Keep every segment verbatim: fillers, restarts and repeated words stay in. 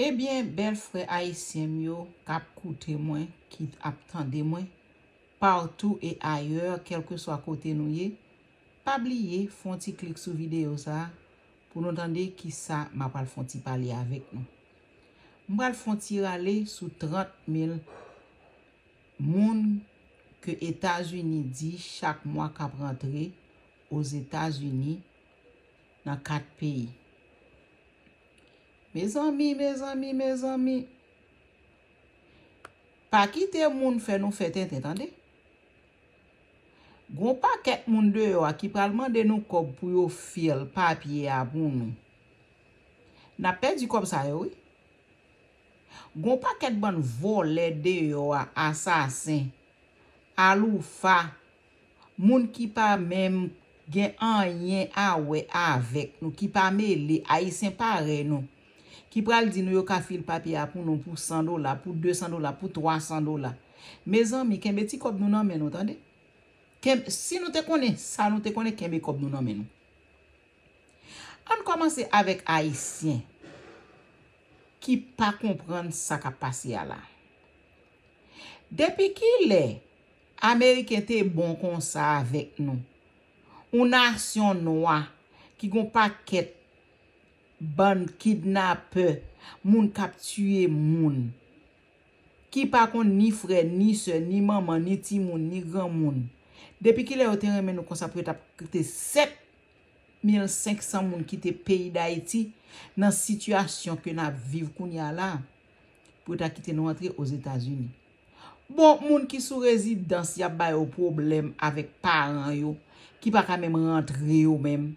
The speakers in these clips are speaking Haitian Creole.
Ebyen, bèl frè ayisyen m yo k ap koute mwen, ki ap tande mwen, partou e ayè, kèlkeswa kote nou ye, pa bliye fè yon ti klik sou videyo sa a pou nou tande kisa m ap pral fè yon ti pale avèk nou. M pral fè yon ti rale sou trant mil moun ke Etazini di chak mwa k ap rantre Ozetazini nan kat peyi. Mezanmi, mezanmi, mezanmi. Pa kite moun fè nou fè tenten, tande. Gon pakèt moun deyò a ki pral mande nou kòb pou yo fil papye a pou nou. N ap pèdi kòb sa yo, wi. Gon pakèt bann vòlè deyò a, asasen, aloufa, moun ki pa menm gen anyen a wè avèk nou, ki pa mele, ayisyen parèy nou, ki pral di nou yo ka fil papye a pou nou pou san dola, pou de san dola, pou twa san dola. Mezanmi, kenbe ti kòb nou nan men nou, tande. Kenb-, si nou te konnen sa nou te konnen, kenbe kòb nou nan men nou. Ann kòmanse avèk ayisyen ki pa konprann sa k ap pase a la. Depi kilè ameriken te bon konsa avèk nou? Yon nasyon nwa ki gon pakèt bann kidnapè, moun k ap tiye moun, ki pa konn ni frè, ni sè, ni manman, ni timoun, ni granmoun. Depi kilè yo te renmen nou konsa pou yo t ap kite sèt mil senk san moun kite peyi Dayiti nan sitiyasyon ke n ap viv kounye a la, pou yo ta kite nou antre Ozetazini? Bon, moun ki sou rezidans, y ap ba yo pwoblèm avèk paran yo, ki pa ka menm rantre yo menm.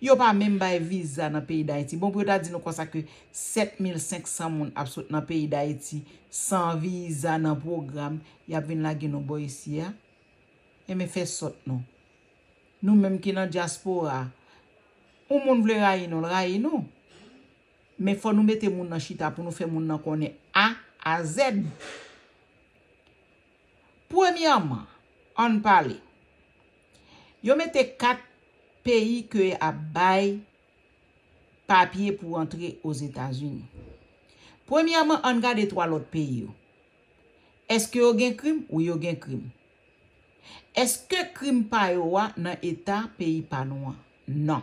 Yo pa menm bay viza nan peyi Dayiti. Bon, pou yo ta di nou konsa ke sèt mil senk san moun ap sot nan peyi Dayiti san viza nan pwogram, y ap vin lage nou bò isi a. Enben, fè sòt nou. Nou menm ki nan dyaspora, yon moun vle rayi nou, l rayi nou. Men fò nou mete moun nan chita pou nou fè moun nan konnen A a Z. Premyèman, ann pale. Yo mete kat peyi ke ap bay papye pou antre Ozetazini. Premyèman, ann gade twa lòt peyi yo. Èske yo gen krim? Wi, yo gen krim. Èske krim pa yo a nan eta peyi pa nou an? Non.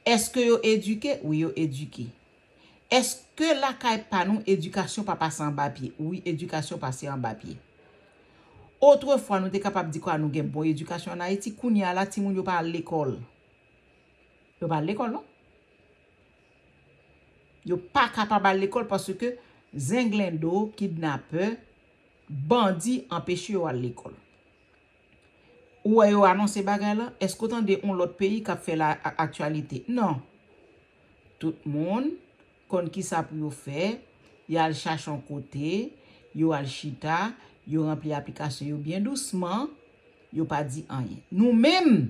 Èske yo edike? Wi, yo edike. Èske lakay pa nou, edikasyon pa pase anba pye? Wi, edikasyon pase anba pye. Otrefwa, nou te kapab di kwa nou gen bon edikasyon ann Ayiti, kounye a la, timoun yo pa al lekòl. Yo pa al lekòl, non. Yo pa kapab al lekòl paske zenglendo, kidnapè, bandi anpeche yo al lekòl. Ou wè yo anonse bagay la? Èske w tande yon lòt peyi k ap fè la a-, aktyalite? Non. Tout moun konn kisa pou yo fè, y al chache yon kote, yo al chita, yo ranpli aplikasyon yo byen dousman, yo pa di anyen. Nou menm,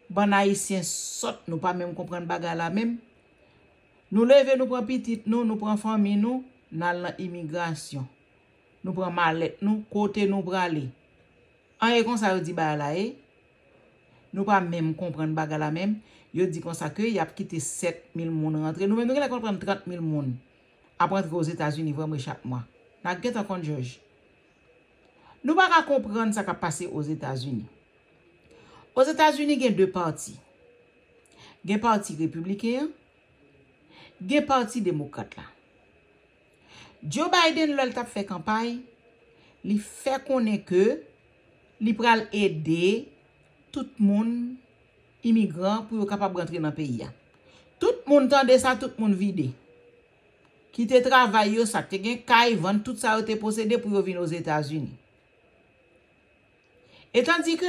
bann ayisyen sòt, nou pa menm konprann bagay la menm. Nou leve, nou pran pitit nou, nou pran fanmi nou, n al nan imigrasyon. Nou pran malèt nou, kote nou prale? An e konsa yo di bagay la ye? Nou pa menm konprann bagay la menm. Yo di konsa ke y ap kite sèt mil moun rantre. Nou menm nou genlè konprann trant mil moun ap rantre Ozetazini vre mwe chak mwa. N a gentan konn jòj. Nou pa ka konprann sa k ap pase Ozetazini. Ozetazini gen de pati. Gen pati repibliken an, gen pati demokrat la. Joe Biden, lè l t ap fè kanpay, li fè konnen ke li pral ede tout moun, imigran, pou yo kapab rantre nan peyi a. Tout moun tande sa, tout moun vide. Kite travay yo, sa k te gen kay, vann tout sa yo te posede pou yo vin Ozetazini. Etandike,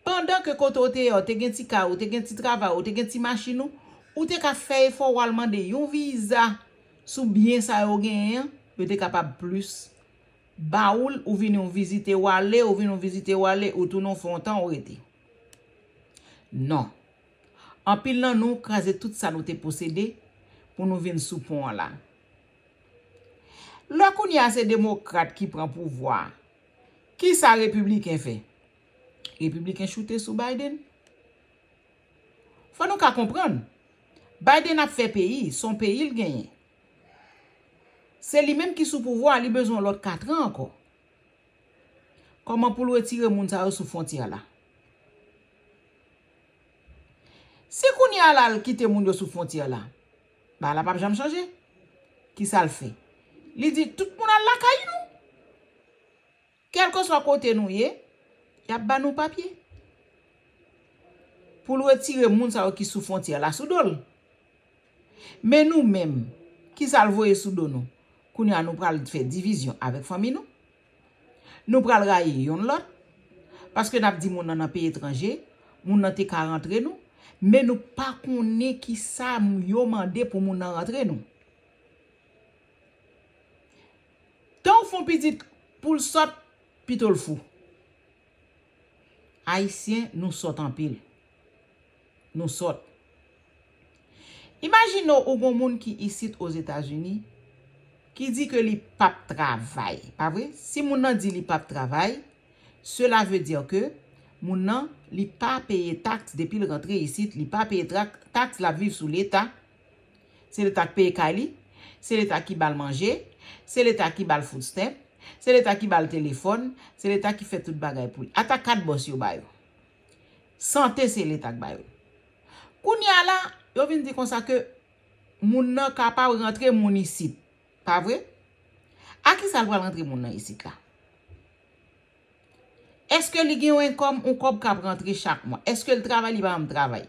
pandan ke kote w te ye a, w te gen ti kay ou, w te gen ti travay ou, w te gen ti machin ou, ou te ka fè efò w al mande yon viza sou byen sa yo genyen an, yo te kapab plis ba ou l, ou vini w vizite w ale, ou vini w vizite w ale, ou tounen w fè yon tan ou rete. Non. Anpil nan nou kraze tout sa nou te posede pou nou vin sou pon an la. Lè kounye a se demokrat ki pran pouvwa a, kisa repibliken fè? Repibliken choute sou Biden. Fò nou ka konprann, Biden ap fè peyi, se yon peyi l genyen. Se li menm ki sou pouvwa a, li bezwen yon lòt katran ankò. Kòman pou l retire moun sa yo sou fwontyè la? Si kounye a la l kite moun yo sou fwontyè la, bagay la p ap janm chanje. Kisa l fè? Li di tout moun al lakay nou. Kèlkeswa kote nou ye, y ap ba nou papye. Pou l retire moun sa yo ki sou fwontyè la sou do l. Men nou menm, kisa l voye sou do nou? Kounye a nou pral fè divizyon avèk fanmi nou. Nou pral rayi youn lòt. Paske n ap di moun nan nan peyi etranje, moun nan te ka rantre nou, men nou pa konnen kisa yo mande pou moun nan rantre nou. Tan w fè yon pitit pou l sòt, pito l fou. Ayisyen, nou sòt anpil. Nou sòt. Imajine w, ou gon moun ki isit Ozetazini, ki di ke li p ap travay, pa vre? Si moun nan di li p ap travay, cela veut dire que moun nan, li pa peye taks depi l rantre isit, li pa peye tra-, taks, l ap viv sou Leta. Se Leta k peye kay li, se Leta ki ba l manje, se Leta ki ba l food stamp, se Leta ki ba l telefòn, se Leta ki fè tout bagay pou li. Ata kat bòs yo ba yo. Sante se Leta k ba yo. Kounye a la, yo vin di konsa ke moun nan kapab rantre moun isit. Pa vre? A kisa l pral rantre moun nan isit la? Èske li gen yon enkòm, yon kòb k ap rantre chak mwa? Èske l travay, li pa janm travay?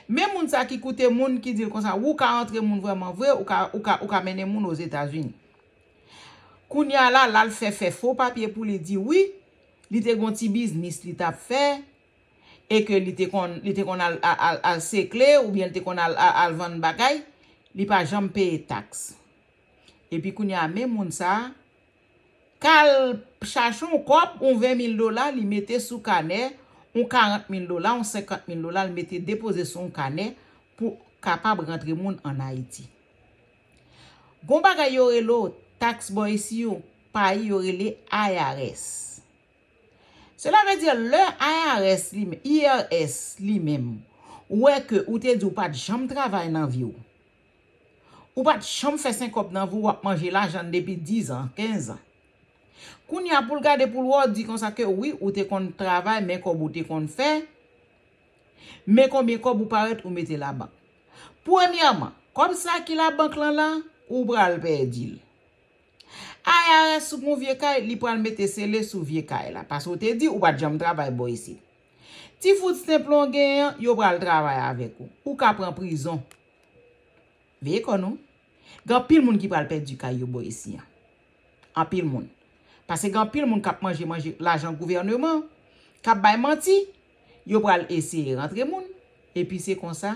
Men moun sa ki koute moun, ki di l konsa, wi, ou ka rantre moun vrèman vre, ou ka, ou ka, ou ka mennen moun Ozetazini. Kounye a la, l al fè, fè fo papye pou li di wi, li te gon ti biznis li t ap fè, e ke li te konn, li te konn al, al, al, al sekle, oubyen li te konn al, al, al vann bagay, li pa janm peye taks. Epi kounye a, men moun sa a, k al chache yon kòb, yon ven mil dola, li mete sou kanè, yon karant mil dola, yon senkant mil dola, li mete depoze sou yon kanè pou kapab rantre moun ann Ayiti. Gon bagay yo rele w taks bò isi yo, payi yo rele I R S. Cela veut dire, lè I R S li, I R S li menm, wè ke ou te di ou pa t janm travay nan vi w, ou pa t janm fè senk kòb nan vi w, w ap manje lajan depi diz an, kenz an. Kounye a pou l gade pou l wè w, di konsa ke wi, ou te konn travay, men kòb ou te konn fè, men konbyen kòb ou parèt ou mete labank. Premyèman, kòb sa ki labank lan la, ou pral pèdi l. I R S sou gon vye kay, li pral mete sele sou vye kay la. Paske w te di ou pa t janm travay bò isit. Ti food stamp lan w genyen an, yo pral travay avèk ou. Ou ka pran prizon. Veye kò nou. Gen anpil moun ki pral pèdi kay yo bò isi an. Anpil moun. Paske gen anpil moun k ap manje, manje lajan gouvèneman, k ap bay manti, yo pral eseye rantre moun, epi se konsa,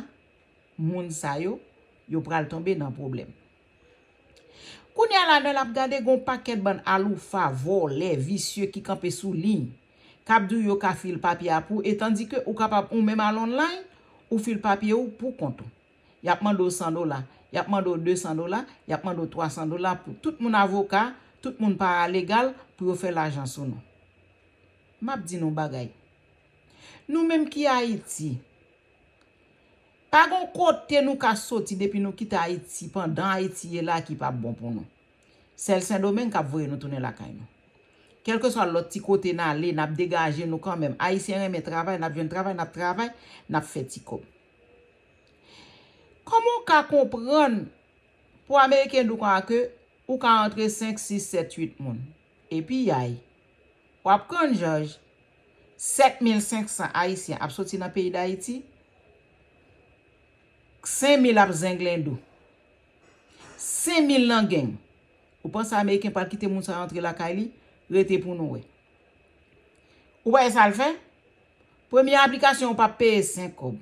moun sa yo, yo pral tonbe nan pwoblèm. Kounye a la, lè n ap gade, gon pakèt bann aloufa, vòlè, visye ki kanpe sou liy, k ap di w yo ka fil papye a pou ou, e tandike ou kapab ou menm al online, ou fil papye ou pou kont ou. Y ap mande w san dola, y ap mande w de san dola, y ap mande w twa san dola pou tout moun avoka, tout moun paralegal pou yo fè lajan sou nou. M ap di nou bagay. Nou menm ki Ayiti, pa gon kote nou ka soti depi nou kite Ayiti, pandan Ayiti ye la ki p ap bon pou nou. Sèl Sendomeng k ap voye nou tounen lakay nou. Kèlkeswa lòt ti kote n ale, n ap degaje nou kanmenm. Ayisyen renmen travay, n ap jwenn travay, n ap travay, n ap fè ti kòb. Kòman w ka konprann pou Ameriken di w konsa ke ou ka rantre senk, sis, sèt, uit moun? Epi yay, w ap konn jaj, sèt mil senk san Ayisyen ap soti nan peyi Dayiti, senk mil ap zenglendo, senk mil nan gang. Ou panse Ameriken pral kite moun sa yo antre lakay li? Rete pou nou wè. Ou wè sa l fè? Premye aplikasyon ou p ap peye senk kòb.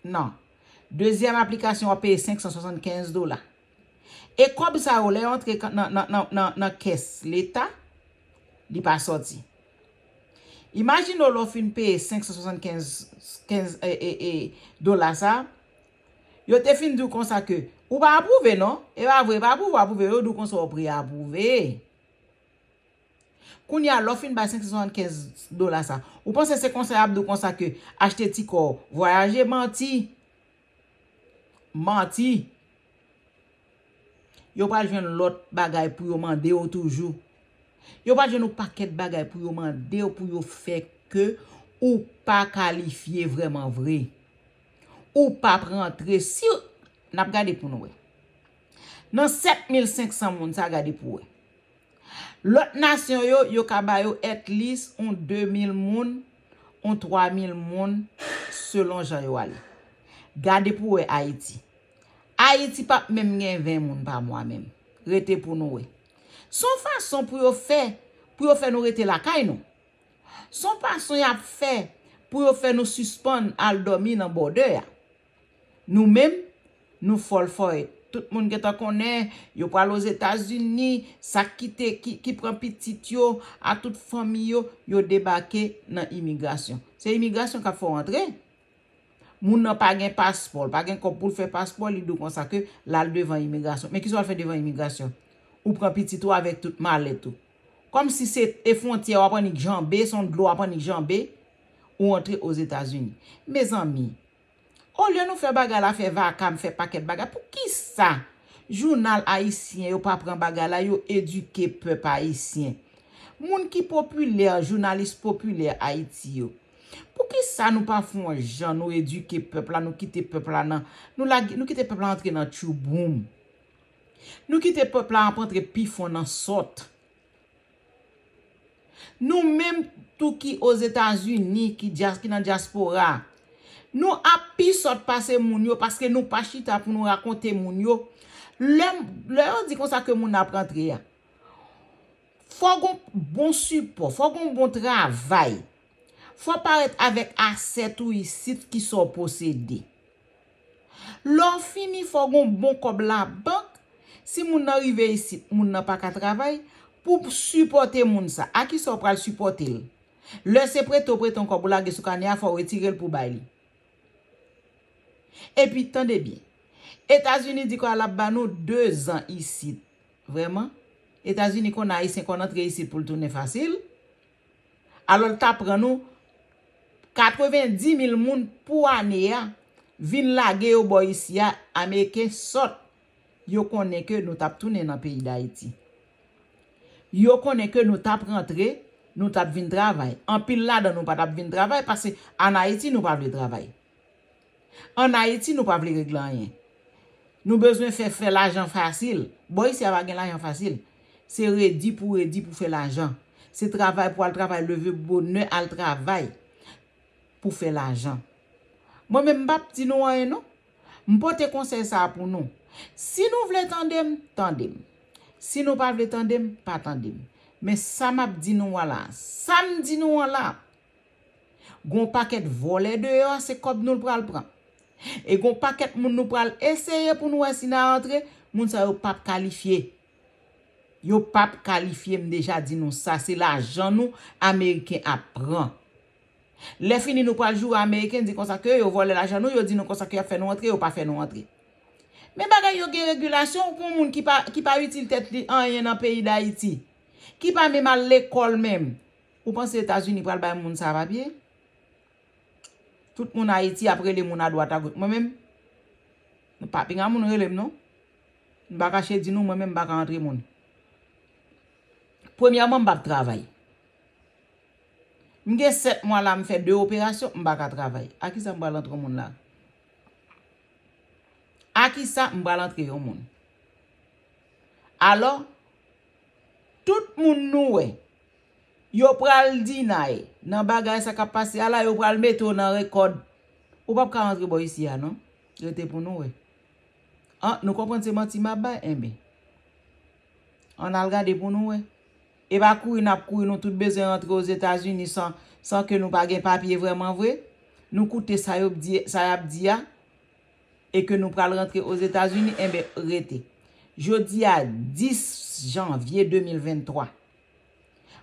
Non. Dezyèm aplikasyon w ap peye senk san swasannkenz dola. E kòb sa yo, lè yo antre nan, nan, nan, nan, nan kès Leta, li pa sòti. Imajine w lè w fin peye senk san swasannkenz, kenz, e, e, e, dola sa, yo te fin di w konsa ke ou pa apwouve non. E pa vre, pa apwouve, apwouve, yo di w konsa w pre apwouve. Kounye a, lè w fin bay senk san swasannkenz dola sa, ou panse se konsa y ap di w konsa ke achte ti kò w, vwayaje? Manti. Manti. Yo pral jwenn lòt bagay pou yo mande w toujou. Yo pral jwenn yon pakèt bagay pou yo mande w, pou yo fè ke ou pa kalifye vrèman vre. Ou p ap rantre. Si, n ap gade pou nou wè. Nan sèt mil senk san moun sa, gade pou wè. Lòt nasyon yo, yo ka ba yo at least yon de mil moun, yon twa mil moun, selon jan yo ale. Gade pou wè Ayiti. Ayiti p ap menm gen ven moun pa mwa menm. Rete pou nou wè. Se yon fason pou yo fè, pou yo fè nou rete lakay nou. Se yon fason y ap fè pou yo fè nou sispann al dòmi nan bòdè a. Nou menm, nou fòlfòy. Tout moun gentan konnen, yo pral Ozetazini, sa k kite, ki, ki pran pitit yo, a tout fanmi yo, yo debake nan imigrasyon. Se imigrasyon k ap fè w antre. Moun nan pa gen paspò, l pa gen kòb pou l fè paspò, li di w konsa ke l al devan imigrasyon. Men kisa w al fè devan imigrasyon? Ou pran pitit ou avèk tout malèt ou. Kòmsi se e fwontyè w ap annik janbe, se yon dlo w ap annik janbe, ou antre Ozetazini. Mezanmi, olye nou fè bagay la fè vakam, fè pakèt bagay, poukisa jounal ayisyen yo pa pran bagay la, yo edike pèp ayisyen? Moun ki popilè, jounalis popilè Ayiti yo, poukisa nou pa fè yon jan nou edike pèp la, nou kite pèp la nan, nou lage, nou kite pèp la antre nan tchouboum? Nou kite pèp la ap antre pi fon nan sòt. Nou menm tou ki Ozetazini, ki dyas-, ki nan dyaspora, nou ap pi sòt pase moun yo paske nou pa chita pou nou rakonte moun yo. Lè, lè yo di konsa ke moun ap rantre a, fò gon bon sipò, fò gon bon travay. Fò parèt avèk asèt ou isit, kisa w posede. Lè w fini, fò gon bon kòb labank. Si moun nan rive isit, moun nan pa ka travay, pou sipòte moun sa, a kisa w pral sipòte l? Lè se prete w prete yon kòb ou lage sou kanè a, fò w retire l pou w bay li. Epi, tande byen. Etazini di kwa l ap ba nou de zan isit. Vrèman? Etazini konn Ayisyen konn antre isit pou l tounen fasil. Alò, l ta pran nou katrevendi mil moun pou ane a, vin lage yo bò isi a, Ameriken sòt. Yo konnen ke nou t ap tounen nan peyi Dayiti. Yo konnen ke nou t ap rantre, nou t ap vin travay. Anpil ladan nou pa t ap vin travay, paske ann Ayiti nou pa vle travay. Ann Ayiti, nou pa vle regle anyen. Nou bezwen fè, fè lajan fasil. Bò isi a pa gen lajan fasil. Se redi pou redi pou fè lajan. Se travay pou al travay, leve bonè al travay pou fè lajan. Mwen menm, m p ap di nou anyen non. M pote konsèy sa a pou nou. Si nou vle tande m, tande m. Si nou pa vle tande m, pa tande m. Men sa m ap di nou an la, sa m di nou an la, gon pakèt vòlè deyò a, se kòb nou l pral pran. E gon pakèt moun nou pral eseye pou nou wè si n a rantre, moun sa yo p ap kalifye. Yo p ap kalifye, m deja di nou sa, se lajan nou Ameriken ap pran. Lè fini nou pral joure Ameriken, di konsa ke yo vòlè lajan nou, yo di nou konsa ke y ap fè nou antre, yo pa fè nou antre. Men bagay yo gen regilasyon, pou moun ki pa, ki pa itil tèt li anyen nan peyi Dayiti, ki pa menm al lekòl menm. Ou panse Etazini pral bay moun sa papye? Tout moun Ayiti ap rele moun adwat agoch. Mwen menm, pa pinga moun rele m non. M pa kache di nou, mwen menm m pa ka antre moun. Premyèman, m p ap travay. M gen sèt mwa la, m fè de operasyon, m pa ka travay. A kisa m pral antre yon moun la? A kisa m pral antre yon moun? Alò, tout moun nou wè, yo pral deny nan bagay sa k ap pase a la, yo pral mete w nan rekòd. Ou p ap ka rantre bò isi a non. Rete pou nou wè. An, nou konprann se manti m ap bay? Enben, ann al gade pou nou wè. E pa kouri n ap kouri, nou tout bezwen rantre Ozetazini san, san ke nou pa gen papye vrèman vre. Nou koute sa yo di, sa y ap di a, e ke nou pral rantre Ozetazini, enben, rete. Jodi a, dis janvye de mil venntwa,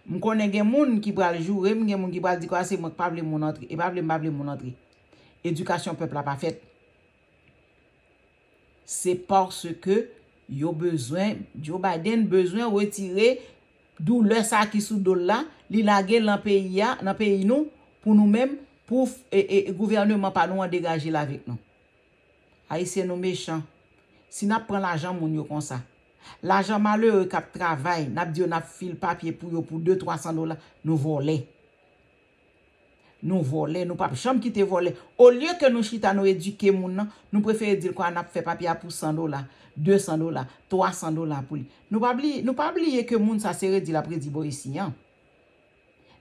m konnen gen moun ki pral joure m, gen moun ki pral di kwa se mwen k pa vle moun antre. E pa vle m pa vle moun antre. Edikasyon pèp la pa fèt. Se paske yo bezwen, Joe Biden bezwen retire doulè sa ki sou do l la, li lage l nan peyi a, nan peyi nou, pou nou menm, pou e, e, gouvèneman pa nou an degaje l avèk nou. Ayisyen nou mechan. Si n ap pran lajan moun yo konsa, Lajan malere k ap travay, n ap di yo n ap fil papye pou yo pou de, twa san dola, nou vòlè. Nou vòlè, nou p ap janm kite vòlè. Olye ke nou chita, nou edike moun nan, nou prefere di l konsa n ap fè papye a pou san dola, de san dola, twa san dola pou li. Nou pa bliye, nou pa bliye ke moun sa se redi l ap redi bò isi an.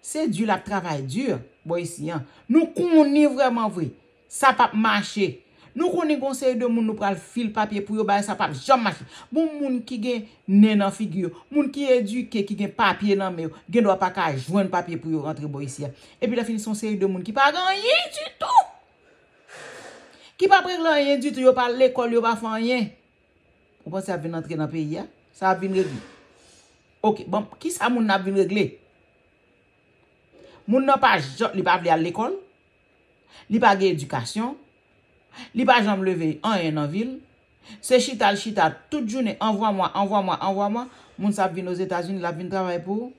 Se di l ap travay di bò isi an. Nou konnen vrèman vre, sa p ap mache. Nou konnen gon seri de moun nou pral fil papye pou yo, bagay sa p ap janm mache. Bon, moun ki gen nen nan figi yo, moun ki edike, ki gen papye nan men yo, gen dwa pa ka jwenn papye pou yo rantre bò isi a. Epi lè fini, se yon seri de moun ki pa gen anyen ditou. Ki p ap regle anyen ditou, yo pa al lekòl, yo pa fè anyen. Ou panse y ap vin antre nan peyi a? Sa ap vin regle. Oke, bon, kisa moun nan ap vin regle? Moun nan pa janm, li pa vle al lekòl, li pa gen edikasyon, li pa janm leve anyen nan vi l. Se chita l chita tout jounen, anvwa mwa, anvwa mwa, anvwa mwa. Moun sa ap vin Ozetazini, l ap vin travay pou ou.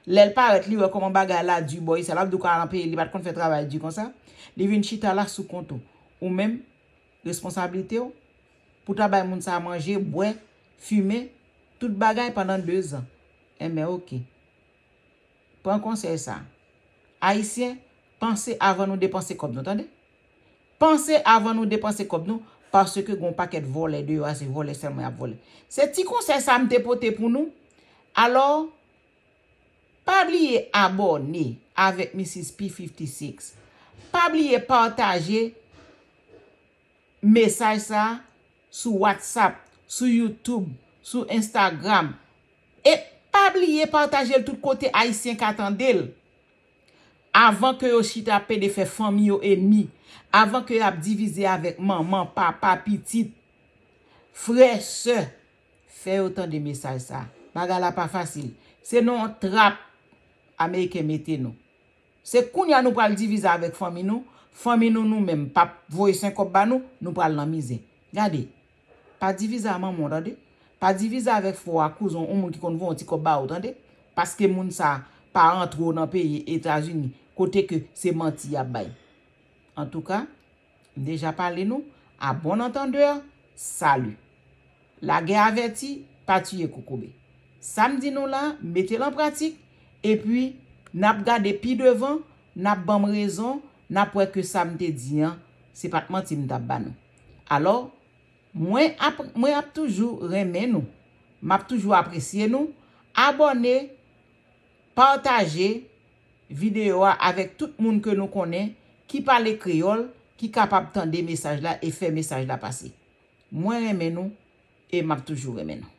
Lè l parèt, li wè kòman bagay la di bò isi a, l ap di w ka nan peyi, li pa t konn fè travay di konsa. Li vin chita la sou kont ou. Ou menm, responsablite w, pou ta bay moun sa manje, bwè, fimen, tout bagay pandan de zan. Enben, oke. Pran konsèy sa. Ayisyen, panse avan nou depanse kòb nou, tande? Panse avan nou depanse kòb nou, paske gon pakèt vòlè deyò a, se vòlè sèlman y ap vòlè. Se ti konsèy sa m te pote pou nou. Alò, pa bliye abòne avèk Misis P fifty six. Pa bliye pataje mesaj sa sou WhatsApp, sou YouTube, sou Instagram. E pa bliye pataje l tout kote Ayisyen ka tande l. Avan ke yo chita pede fè fanmi yo enmi, avan ke y ap divize avèk manman, papa, pitit, frè, sè, fè yo tande mesaj sa. Bagay la pa fasil. Se nan yon trap Ameriken mete nou. Se kounye a nou pral divize avèk fanmi nou. Fanmi nou, nou menm, p ap voye senkòb ba nou, nou pral nan mizè. Gade, pa divize a manman w, tande. Pa divize avèk frè w a, kouzen w, yon moun ki konn voye yon ti kòb ba ou, tande. Paske moun sa pa rantre w nan peyi Etazini, kote ke se manti y ap bay. Antouka, m deja pale nou, à bon entendeur, salut. Lagè avèti, pa tiye kokobe. Sa m di nou la, mete l an pratik, epi n ap gade pi devan, n ap ban m rezon, n ap wè ke sa m te di an, se pa t manti m t ap ba nou. Alò, mwen ap, mwen ap toujou renmen nou, m ap toujou apresye nou, abòne, pataje videyo a avèk tout moun ke nou konnen ki pale kreyòl, ki kapab tande mesaj la e fè mesaj la pase. Mwen renmen nou e m ap toujou renmen nou.